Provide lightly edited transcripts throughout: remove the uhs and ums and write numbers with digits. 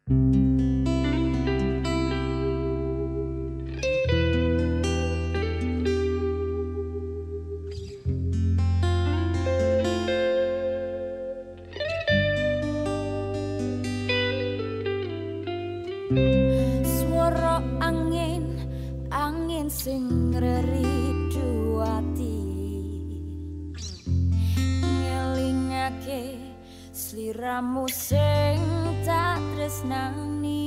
Swara angin, angin sing ngreridu ati, ngelingake sliramu sing tak tresnani.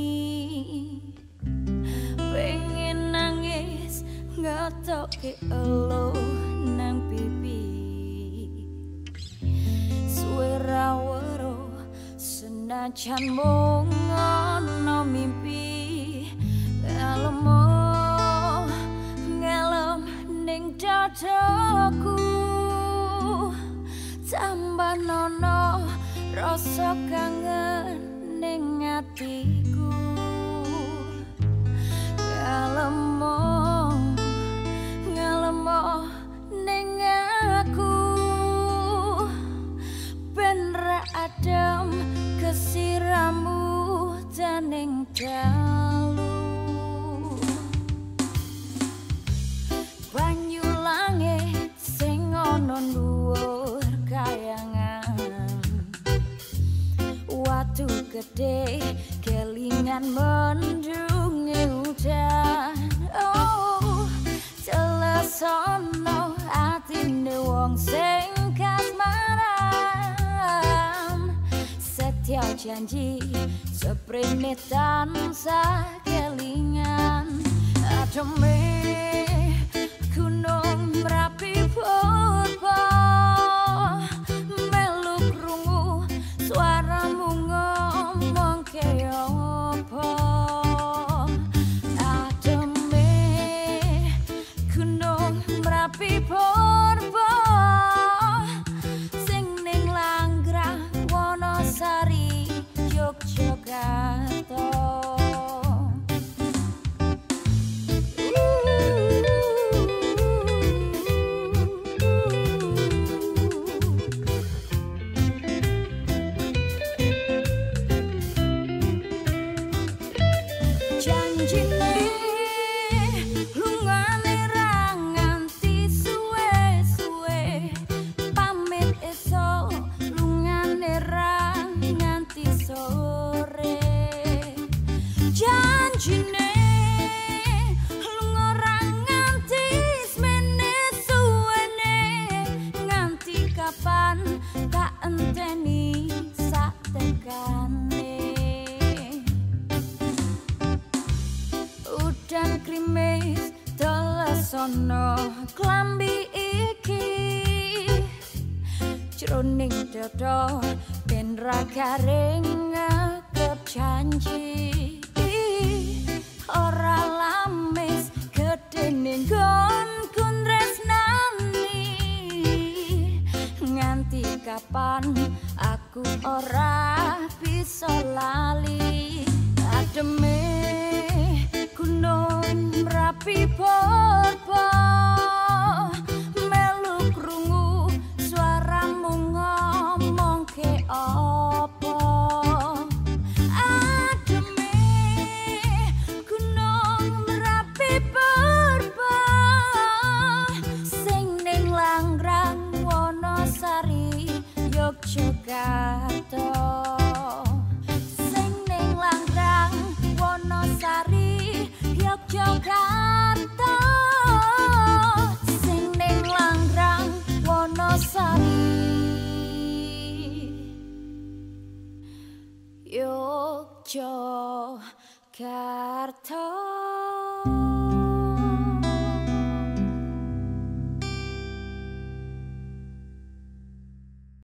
Pengen nangis ngetoke eluh nang pipi, suwe ra weruh senajan mung ana mimpi. Ngalem ngalem ning dadaku, tambah nono rasa kangen ning atiku. Ngalem ngalem ning aku, ben ra adem kesiramu dening dalu. Banyu langit sing ana dhuwur kayangan, watu gedhe kelingan mendunge udan. Oh, telesono atine wong sing kasmaran, setya janji seprene tansah kelingan. Ademe gunung Merapi purba, melu krungu suaramu ngomong kaya apa. Ademe gunung Merapi purba, sing ning Langgrang Wonosari Yogyakarta. Janjine lungane ra nganti suwe-suwe, pamit esuk lungane ra nganti sore. Janjine lunga ra nganti semene suwene, nganti kapan tak enteni sak tekane. Udan krimis telesono klambi iki, jroning dada ben ra garing ngekep janji. Ora lamis gedhe nggonku tresnani, nganti kapan aku ora bisa lali. Ademe gunung Merapi purba, melu krungu suaramu ngomong ke apa. Ademe gunung Merapi purba, sing ning Langgrang Wonosari Yogyakarta. Sing ning Langgrang Wonosari Yogyakarta, sing ning Langgrang Wonosari Yogyakarta.